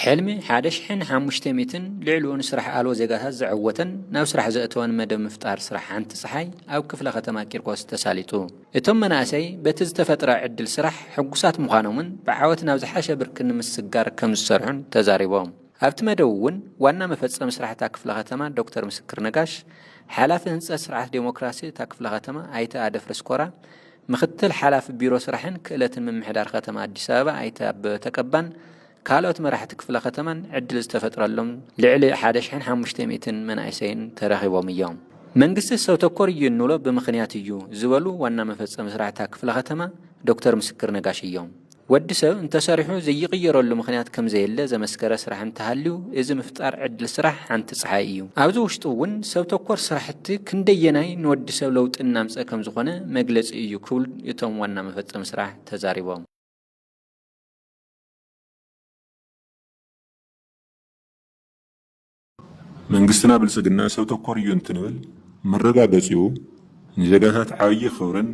ሕልሚ ሓደ ሽሕን ሓሙሽተ ሚእትን ልዕሊኡ ንስራሕ ኣልቦ ዜጋታት ዘዐወተን ናብ ስራሕ ዘእተወን መደብ ምፍጣር ስራሕ ሓንቲ ጸሓይ ኣብ ክፍለ ከተማ ቂርቆስ ተሳሊጡ። እቶም መናእሰይ በቲ ዝተፈጥረ ዕድል ስራሕ ሕጉሳት ምዃኖምን ብዓወት ናብ ዝሓሸ ብርኪ ንምስግጋር ከም ዝሰርሑን ተዛሪቦም። ኣብቲ መደብ እውን ዋና መፈጸሚ ስራሕ እታ ክፍለ ከተማ ዶክተር ምስክር ነጋሽ፣ ሓላፊ ህንጸት ስርዓት ዴሞክራሲ እታ ክፍለ ከተማ ኣይተ ኣደፍርስ ኮራ፣ ምክትል ሓላፊ ቢሮ ስራሕን ክእለትን ምምሕዳር ከተማ ኣዲስ ኣበባ ኣይተ ኣበበ ተቀባን ካልኦት መራሕቲ ክፍለ ከተማን ዕድል ዝተፈጥረሎም ልዕሊ ሓደ ሽሕን ሓሙሽተ ሚእትን መናእሰይን ተረኺቦም እዮም። መንግስቲ ሰብ ተኮር እዩ እንብሎ ብምኽንያት እዩ ዝበሉ ዋና መፈጸሚ ስራሕ እታ ክፍለ ከተማ ዶክተር ምስክር ነጋሽ እዮም። ወዲ ሰብ እንተሰሪሑ ዘይቕየረሉ ምኽንያት ከም ዘየለ ዘመስከረ ስራሕ እንተሃልዩ፣ እዚ ምፍጣር ዕድል ስራሕ ሓንቲ ጸሓይ እዩ። ኣብዚ ውሽጢ እውን ሰብ ተኮር ስራሕቲ ክንደየናይ ንወዲ ሰብ ለውጢ እናምጸ ከም ዝኾነ መግለጺ እዩ ክብሉ እቶም ዋና መፈጸሚ ስራሕ ተዛሪቦም። መንግስትና ብልጽግና ሰብ ተኮር እዩ እንትንብል መረጋገጺኡ ንዜጋታት ዓብዪ ክብርን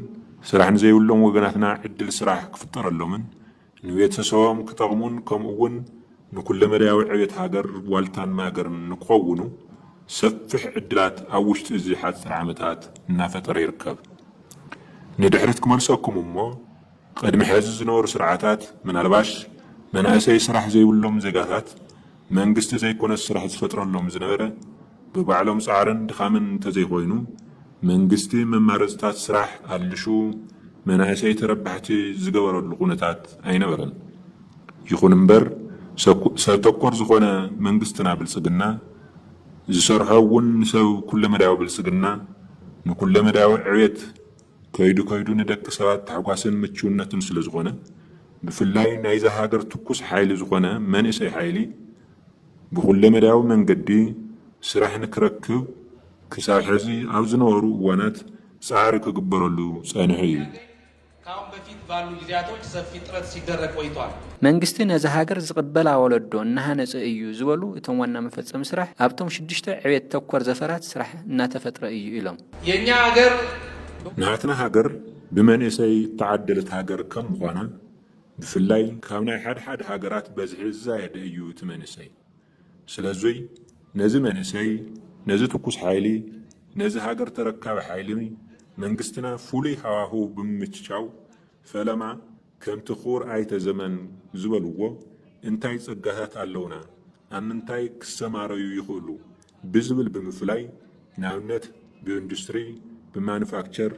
ስራሕ ንዘይብሎም ወገናትና ዕድል ስራሕ ክፍጠረሎምን ንቤተሰቦም ክጠቕሙን ከምኡ እውን ንኩለመዳያዊ ዕቤት ሃገር ዋልታን ማገርን ንክኸውኑ ሰፊሕ ዕድላት ኣብ ውሽጢ እዚ ሓፂር ዓመታት እናፈጠረ ይርከብ። ንድሕሪት ክመልሰኩም እሞ ቅድሚ ሕዚ ዝነበሩ ስርዓታት ምናልባሽ መናእሰይ ስራሕ ዘይብሎም ዜጋታት መንግስቲ ዘይኮነስ ስራሕ ዝፈጥረሎም ዝነበረ ብባዕሎም ጻዕርን ድኻምን እንተዘይኮይኑ መንግስቲ መማረፅታት ስራሕ ኣልሹ መናእሰይ ተረባሕቲ ዝገበረሉ ኩነታት ኣይነበረን። ይኹን እምበር ሰኩ- ሰብ ተኮር ዝኾነ መንግስትና ብልጽግና ዝሰርሖ እውን ንሰብ ኩለመዳያዊ ብልጽግና ንኩለመዳያዊ ዕቤት ከይዱ ከይዱ ንደቂ ሰባት ታሕጓስን ምችውነትን ስለ ዝኾነ ብፍላይ ናይዛ ሃገር ትኩስ ሓይሊ ዝኾነ መንእሰይ ሓይሊ ብኹለመዳያዊ መንገዲ ስራሕ ንክረክብ ክሳብ ሕዚ ኣብ ዝነበሩ እዋናት ጻዕሪ ክግበረሉ ጸኒሑ እዩ። ካሁን በፊት ባሉ ጊዜያቶች ሰፊ ጥረት ሲደረግ ቆይቷል። መንግስቲ ነዚ ሃገር ዝቕበላ ወለዶ እናሃነጸ እዩ ዝበሉ እቶም ዋና መፈጸሚ ስራሕ ኣብቶም ሽዱሽተ ዕቤት ተኮር ዘፈራት ስራሕ እናተፈጥረ እዩ ኢሎም። የእኛ ሀገር ናትና ሃገር ብመንእሰይ እተዓደለት ሃገር ከም ምዃና ብፍላይ ካብ ናይ ሓድሓድ ሃገራት በዝሒ ዝዛየደ እዩ እቲ መንእሰይ። ስለዙይ ነዚ መንእሰይ፣ ነዚ ትኩስ ሓይሊ፣ ነዚ ሃገር ተረካቢ ሓይሊ መንግስትና ፍሉይ ሃዋህው ብምምችቻው ፈለማ ከምቲ ክቡር ኣይተ ዘመን ዝበልዎ እንታይ ጸጋታት ኣለውና፣ ኣብ ምንታይ ክሰማረዩ ይኽእሉ ብዝብል ብምፍላይ ንኣብነት ብኢንዱስትሪ፣ ብማኑፋክቸር፣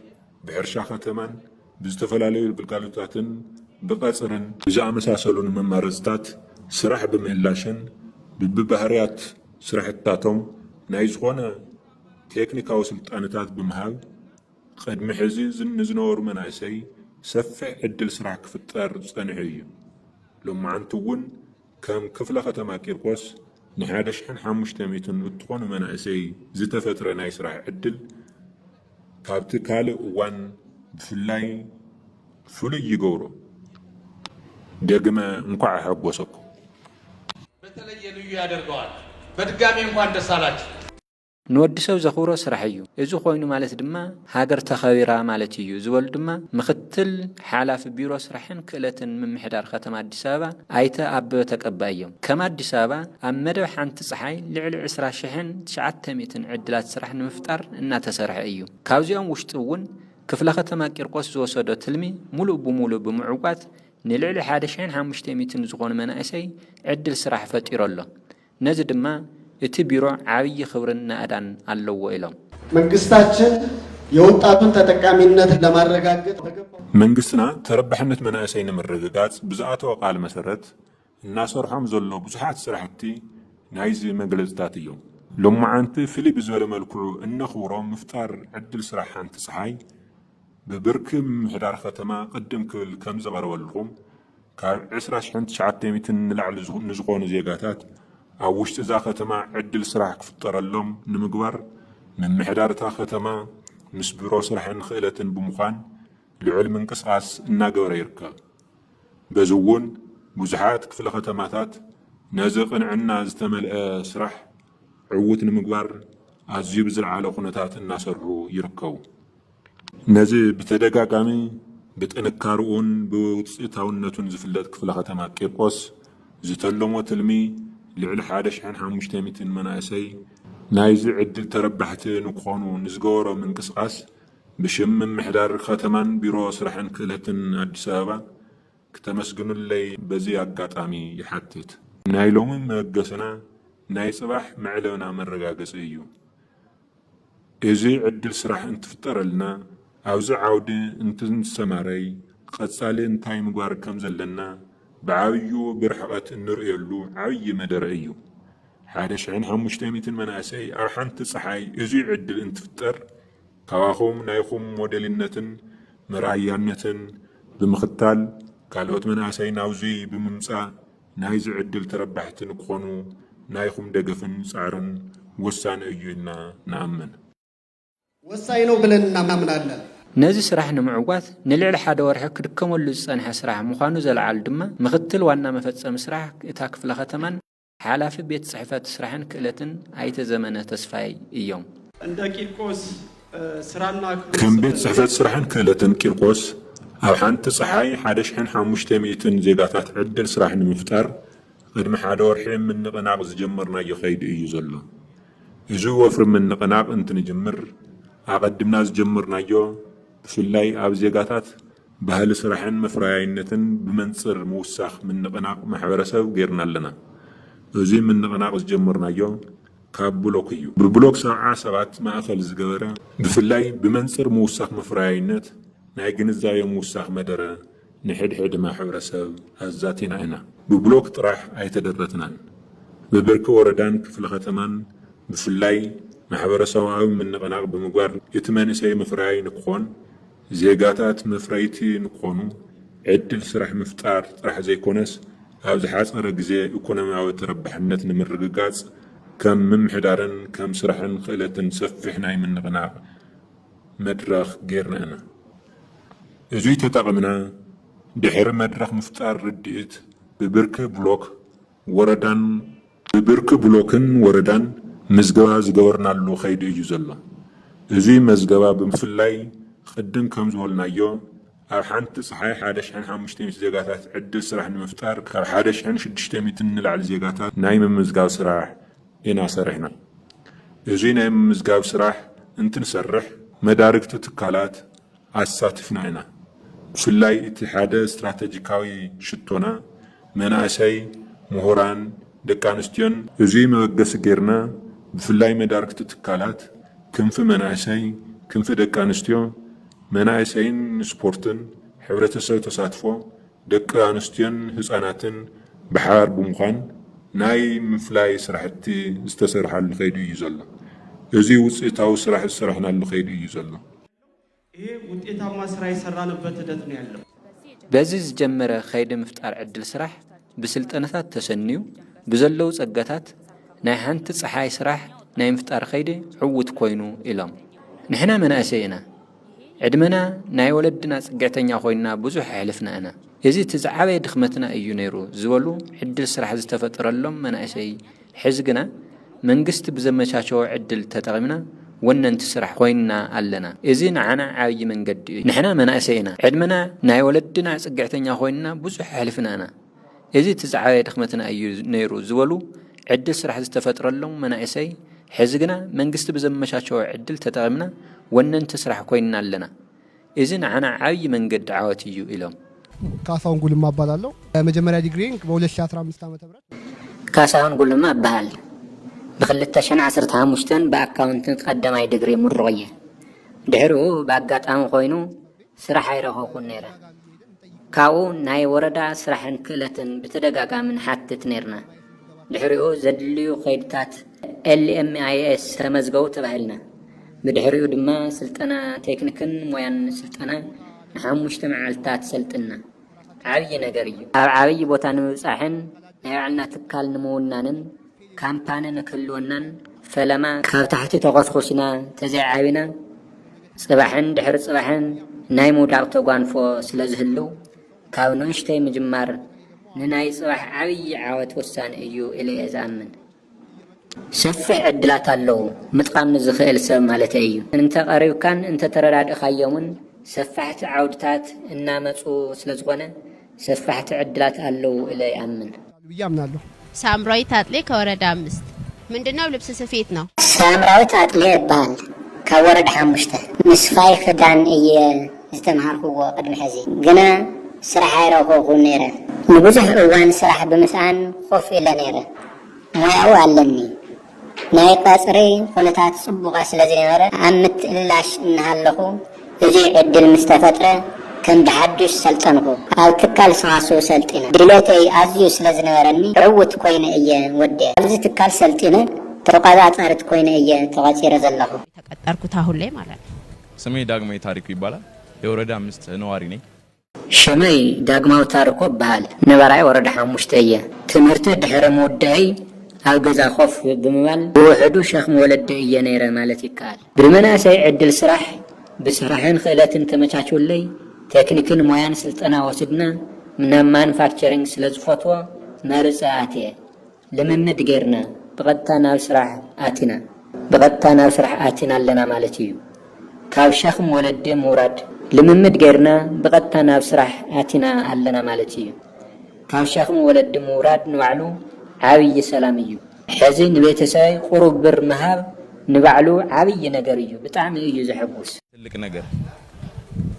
ብሕርሻ ከተማን ብዝተፈላለዩ ግልጋሎታትን ብቐፅርን ብዝኣመሳሰሉን መማረፅታት ስራሕ ብምህላሽን ብብባህርያት ስራሕትታቶም ናይ ዝኾነ ቴክኒካዊ ስልጣንታት ብምሃብ ቅድሚ ሕዚ ዝን- ንዝነበሩ መናእሰይ ሰፊሕ ዕድል ስራሕ ክፍጠር ጸኒሑ እዩ። ሎማዓንቲ እውን ከም ክፍለ ከተማ ቂርቆስ ንሓደ ሽሕን ሓሙሽተ ሚእትን እትኾኑ መናእሰይ ዝተፈጥረ ናይ ስራሕ ዕድል ካብቲ ካልእ እዋን ብፍላይ ፍሉይ ይገብሮ። ደግመ እንኳዕ ኣሐጎሰኩም። በተለየ ልዩ ያደርገዋል። በድጋሚ እንኳን ደስ አላችሁ። ንወዲ ሰብ ዘኽብሮ ስራሕ እዩ። እዚ ኮይኑ ማለት ድማ ሃገር ተኸቢራ ማለት እዩ ዝበሉ ድማ ምክትል ሓላፊ ቢሮ ስራሕን ክእለትን ምምሕዳር ከተማ ኣዲስ ኣበባ ኣይተ ኣበበ ተቀባ እዮም። ከም ኣዲስ ኣበባ ኣብ መደብ ሓንቲ ጸሓይ ልዕሊ ዕስራ ሽሕን ትሽዓተ ሚእትን ዕድላት ስራሕ ንምፍጣር እናተሰርሐ እዩ። ካብዚኦም ውሽጢ እውን ክፍለ ከተማ ቂርቆስ ዝወሰዶ ትልሚ ሙሉእ ብሙሉእ ብምዕዋት ንልዕሊ ሓደ ሽሕን ሓሙሽተ ሚእትን ዝኾኑ መናእሰይ ዕድል ስራሕ ፈጢሩ ኣሎ። ነዚ ድማ እቲ ቢሮ ዓብዪ ክብርን ናእዳን ኣለዎ ኢሎም። መንግስታችን የወጣቱን ተጠቃሚነት ለማረጋገጥ በገባው መንግስትና ተረባሕነት መናእሰይ ንምርግጋፅ ብዝኣተወ ቃል መሰረት እናሰርሖም ዘሎ ብዙሓት ስራሕቲ ናይዚ መግለፅታት እዮም። ሎማዓንቲ ፍልይ ብዝበለ መልክዑ እነኽብሮ ምፍጣር ዕድል ስራሕ ሓንቲ ፀሓይ ብብርኪ ምምሕዳር ከተማ ቅድም ክብል ከምዝቐረበልኹም ካብ ዕስራ ሽሕን ትሽዓተ ሚእትን ንላዕሊ ንዝኾኑ ዜጋታት ኣብ ውሽጢ እዛ ከተማ ዕድል ስራሕ ክፍጠረሎም ንምግባር ምምሕዳር እታ ከተማ ምስ ቢሮ ስራሕን ክእለትን ብምዃን ልዑል ምንቅስቓስ እናገበረ ይርከብ። በዚ እውን ብዙሓት ክፍለ ከተማታት ነዚ ቅንዕና ዝተመልአ ስራሕ ዕዉት ንምግባር ኣዝዩ ብዝለዓለ ኩነታት እናሰርሑ ይርከቡ። ነዚ ብተደጋጋሚ ብጥንካርኡን ብውፅኢታውነቱን ዝፍለጥ ክፍለ ከተማ ቂርቆስ ዝተለሞ ትልሚ ልዕሊ ሓደ ሽሕን ሓሙሽተ ሚእትን መናእሰይ ናይዚ ዕድል ተረባሕቲ ንክኾኑ ንዝገበሮ ምንቅስቓስ ብሽም ምምሕዳር ከተማን ቢሮ ስራሕን ክእለትን ኣዲስ ኣበባ ክተመስግኑለይ በዚ ኣጋጣሚ ይሓትት። ናይ ሎሚ መበገስና ናይ ጽባሕ መዕለብና መረጋገጺ እዩ። እዚ ዕድል ስራሕ እንትፍጠረልና ኣብዚ ዓውዲ እንትንሰማረይ ቀጻሊ እንታይ ምግባር ከም ዘለና ብዓብዩ ብርሕቐት እንርእየሉ ዓብዪ መደረ እዩ። ሓደ ሽሕን ሓሙሽተ ሚእትን መናእሰይ ኣብ ሓንቲ ጸሓይ እዚ ዕድል እንትፍጠር ካባኹም ናይኹም ሞዴልነትን መርኣያነትን ብምኽታል ካልኦት መናእሰይ ናብዚ ብምምጻእ ናይዚ ዕድል ተረባሕቲ ንክኾኑ ናይኹም ደገፍን ጻዕርን ወሳኒ እዩ ኢልና ንኣምን። ወሳኝ ነው ብለን እናምናለን። ነዚ ስራሕ ንምዕዋት ንልዕሊ ሓደ ወርሒ ክድከመሉ ዝጸንሐ ስራሕ ምዃኑ ዘልዓሉ ድማ ምኽትል ዋና መፈጸሚ ስራሕ እታ ክፍለ ከተማን ሓላፊ ቤት ጽሕፈት ስራሕን ክእለትን ኣይተ ዘመነ ተስፋይ እዮም። እንደ ቂርቆስ ስራና ከም ቤት ጽሕፈት ስራሕን ክእለትን ቂርቆስ ኣብ ሓንቲ ጸሓይ ሓደ ሽሕን ሓሙሽተ ሚእትን ዜጋታት ዕድል ስራሕ ንምፍጣር ቅድሚ ሓደ ወርሒ ምንቕናቕ ዝጀመርናዮ ከይዲ እዩ ዘሎ። እዚ ወፍሪ ምንቕናቕ እንትንጅምር ኣቐድምና ዝጀመርናዮ ብፍላይ ኣብ ዜጋታት ባህሊ ስራሕን መፍረያይነትን ብመንፅር ምውሳኽ ምንቕናቕ ማሕበረሰብ ገይርና ኣለና። እዚ ምንቕናቕ ዝጀመርናዮ ካብ ብሎክ እዩ። ብብሎክ ሰብዓ ሰባት ማእኸል ዝገበረ ብፍላይ ብመንፅር ምውሳኽ መፍረያይነት ናይ ግንዛቤ ምውሳኽ መደረ ንሕድሕድ ማሕበረሰብ ኣዛቲና ኢና። ብብሎክ ጥራሕ ኣይተደረትናን። ብብርኪ ወረዳን ክፍለ ከተማን ብፍላይ ማሕበረሰባዊ ምንቕናቕ ብምግባር እቲ መንእሰይ መፍረያይ ንክኾን፣ ዜጋታት መፍረይቲ ንክኾኑ ዕድል ስራሕ ምፍጣር ጥራሕ ዘይኮነስ ኣብ ዝሓፀረ ግዜ ኢኮኖሚያዊ ተረባሕነት ንምርግጋፅ ከም ምምሕዳርን ከም ስራሕን ክእለትን ሰፊሕ ናይ ምንቕናቕ መድረኽ ገይርና ኢና። እዙይ ተጠቒምና ድሕሪ መድረኽ ምፍጣር ርድኢት ብብርኪ ብሎክ ወረዳን ብብርኪ ብሎክን ወረዳን ምዝገባ ዝገበርናሉ ከይዲ እዩ ዘሎ። እዙይ መዝገባ ብምፍላይ ቅድም ከም ዝበልናዮ ኣብ ሓንቲ ፀሓይ ሓደ ሽሕን ሓሙሽተ ሚእቲ ዜጋታት ዕድል ስራሕ ንምፍጣር ካብ ሓደ ሽሕን ሽዱሽተ ሚእትን ንላዕሊ ዜጋታት ናይ ምምዝጋብ ስራሕ ኢና ሰሪሕና። እዙይ ናይ ምምዝጋብ ስራሕ እንትንሰርሕ መዳርግቲ ትካላት ኣሳቲፍና ኢና። ብፍላይ እቲ ሓደ ስትራተጂካዊ ሽቶና መናእሰይ፣ ምሁራን፣ ደቂ ኣንስትዮን እዙይ መበገሲ ገይርና ብፍላይ መዳርግቲ ትካላት ክንፊ መናእሰይ፣ ክንፊ ደቂ ኣንስትዮ፣ መናእሰይን ስፖርትን፣ ሕብረተሰብ ተሳትፎ፣ ደቂ ኣንስትዮን ህፃናትን ብሓባር ብምዃን ናይ ምፍላይ ስራሕቲ ዝተሰርሓሉ ከይዱ እዩ ዘሎ። እዚ ውፅኢታዊ ስራሕ ዝሰራሕናሉ ከይዱ እዩ ዘሎ። ይሄ ውጤታማ ስራ የሰራንበት ሂደት ነው ያለው። በዚ ዝጀመረ ከይዲ ምፍጣር ዕድል ስራሕ ብስልጠነታት ተሰንዩ ብዘለዉ ጸጋታት ናይ ሓንቲ ጸሓይ ስራሕ ናይ ምፍጣር ከይዲ ዕዉት ኮይኑ ኢሎም። ንሕና መናእሰይ ኢና። ዕድመና ናይ ወለድና ጽግዕተኛ ኮይንና ብዙሕ ኣሕልፍና ኢና። እዚ እቲ ዝዓበየ ድኽመትና እዩ ነይሩ ዝበሉ ዕድል ስራሕ ዝተፈጠረሎም መናእሰይ ሕዚ ግና መንግስቲ ብዘመቻቸዎ ዕድል ተጠቒምና ወነንቲ ስራሕ ኮይንና ኣለና። እዚ ንዓና ዓብዪ መንገዲ እዩ። ንሕና መናእሰይ ኢና። ዕድመና ናይ ወለድና ጽግዕተኛ ኮይንና ብዙሕ ኣሕሊፍና ኢና። እዚ እቲ ዝዓበየ ድኽመትና እዩ ነይሩ ዝበሉ ዕድል ስራሕ ዝተፈጥረሎም መናእሰይ ሕዚ ግና መንግስቲ ብዘመቻቸዎ ዕድል ተጠቒምና ወነንቲ ስራሕ ኮይንና ኣለና። እዚ ንዓና ዓብዪ መንገዲ ዓወት እዩ ኢሎም። ካሳሁን ጉልማ እባላለሁ። መጀመሪያ ዲግሪን በ2015 ዓመተ ምህረት ካሳሁን ጉልማ እበሃል። ብ2015 ብኣካውንቲንግ ቀዳማይ ዲግሪ ምሩቕ እየ። ድሕሪኡ ብኣጋጣሚ ኮይኑ ስራሕ ኣይረኸብኩን ነይረ። ካብኡ ናይ ወረዳ ስራሕን ክእለትን ብተደጋጋሚ ንሓትት ነይርና። ድሕሪኡ ዘድልዩ ከይድታት LMIS ተመዝገቡ ተባሂልና። ብድሕሪኡ ድማ ስልጠና ቴክኒክን ሞያን ስልጠና ንሓሙሽተ መዓልታት ሰልጥና። ዓብዪ ነገር እዩ። ኣብ ዓብዪ ቦታ ንምብፃሕን ናይ ባዕልና ትካል ንምውናንን ካምፓኒ ንክህልወናን ፈለማ ካብ ታሕቲ ተኾስኹስና ተዘይዓቢና ፅባሕን ድሕሪ ፅባሕን ናይ ምውዳቕ ተጓንፎ ስለ ዝህልው ካብ ንእሽተይ ምጅማር ንናይ ፅባሕ ዓብዪ ዓወት ወሳኒ እዩ ኢለ እየ ዝኣምን። ሰፊሕ ዕድላት ኣለዉ። ምጥቓም ንዝኽእል ሰብ ማለተይ እዩ። እንተቐሪብካን እንተተረዳድእኻዮምን ሰፋሕቲ ዓውድታት እናመፁ ስለዝኾነ ሰፋሕቲ ዕድላት ኣለዉ ኢለ ይኣምን። ብዬ አምናለሁ። ሳምራዊት አጥሌ ከወረዳ አምስት። ምንድነው? ልብስ ስፌት ነው። ሳምራዊት አጥሌ እበሃል፣ ካብ ወረዳ ሓሙሽተ። ምስፋይ ክዳን እየ ዝተምሃርክዎ ቅድሚ ሕዚ፣ ግና ስራሕ ኣይረኸኹን ነይረ። ንብዙሕ እዋን ስራሕ ብምስኣን ኮፍ ኢለ ነይረ። ሞያኡ ኣለኒ። ናይ ቀፅሪ ኩነታት ፅቡቓ ስለ ዝነበረ፣ ኣብ ምትእላሽ እናሃለኹ፣ እዚ ዕድል ምስ ተፈጥረ፣ ከም ብሓዱሽ ሰልጠንኩ። ኣብ ትካል ሰዋስው ሰልጢነ። ድሌተይ ኣዝዩ ስለ ዝነበረኒ፣ ዕውት ኮይነ እየ ወዲኤ። ኣብዚ ትካል ሰልጢነ፣ ተቆጻጻሪት ኮይነ እየ ተቐጺረ ዘለኹ። የተቀጠርኩት አሁን ላይ ማለት ነው። ስሜ ዳግማዊ ታሪኩ ይባላል። የወረዳ አምስት ነዋሪ ነኝ። ሽመይ ዳግማዊ ታርኮ እበሃል። ነባራይ ወረዳ ሓሙሽተ እየ። ትምህርቲ ድሕሪ ምውዳእይ ኣብ ገዛ ኮፍ ብምባል ብውሕዱ ሸኽሚ ወለዲ እየ ነይረ ማለት ይከኣል። ብመናእሰይ ዕድል ስራሕ ብስራሕን ክእለትን ተመቻችውለይ ቴክኒክን ሞያን ስልጠና ወስድና ናብ ማኑፋክቸሪንግ ስለ ዝፈትዎ መርፀ ኣትየ። ልምምድ ጌርና ብቐጥታ ናብ ስራሕ ኣቲና። ብቐጥታ ናብ ስራሕ ኣቲና ኣለና ማለት እዩ። ካብ ሸኽም ወለዲ ምውራድ ልምምድ ጌርና ብቐጥታ ናብ ስራሕ ኣቲና ኣለና ማለት እዩ። ካብ ሸኽም ወለዲ ምውራድ ንባዕሉ ዓብዪ ሰላም እዩ። ሕዚ ንቤተሰበይ ቁሩብ ብር ምሃብ ንባዕሉ ዓብዪ ነገር እዩ። ብጣዕሚ እዩ ዘሐጉስ። ትልቅ ነገር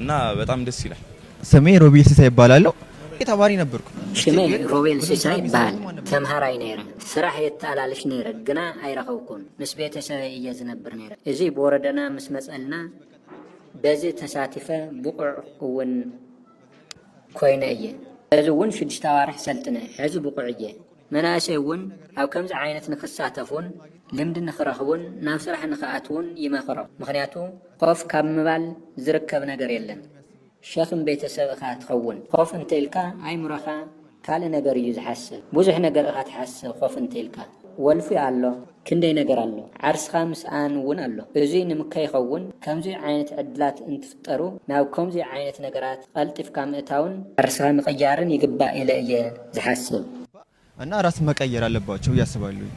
እና በጣም ደስ ይላል። ስሜ ሮቤል ሲሳይ ይባላለሁ። ተማሪ ነበርኩ። ሽመይ ሮቤል ሲሳይ ይበሃል። ተምሃራይ ነይረ። ስራሕ የተኣላልሽ ነይረ ግና ኣይረኸብኩን። ምስ ቤተሰበይ እየ ዝነብር ነይረ። እዚ ብወረደና ምስ መፀልና በዚ ተሳቲፈ ብቑዕ እውን ኮይነ እየ። እዚ እውን ሽዱሽተ ኣዋርሕ ሰልጥነ። ሕዚ ብቑዕ እየ። መናእሰይ እውን ኣብ ከምዚ ዓይነት ንክሳተፉን ልምዲ ንክረኽቡን ናብ ስራሕ ንክኣትዉን ይመኽሮም። ምኽንያቱ ኮፍ ካብ ምባል ዝርከብ ነገር የለን። ሸኽም ቤተሰብ እኻ ትኸውን። ኮፍ እንተ ኢልካ ኣይምሮኻ ካልእ ነገር እዩ ዝሓስብ። ብዙሕ ነገር እኻ ትሓስብ ኮፍ እንተ ኢልካ። ወልፊ ኣሎ፣ ክንደይ ነገር ኣሎ። ዓርስኻ ምስኣን እውን ኣሎ። እዙይ ንምከይኸውን ከምዚ ዓይነት ዕድላት እንትፍጠሩ ናብ ከምዚ ዓይነት ነገራት ቀልጢፍካ ምእታውን ዓርስኻ ምቕያርን ይግባእ ኢለ እየ ዝሓስብ። እና ራስ መቀየር አለባቸው ብዬ አስባለሁ።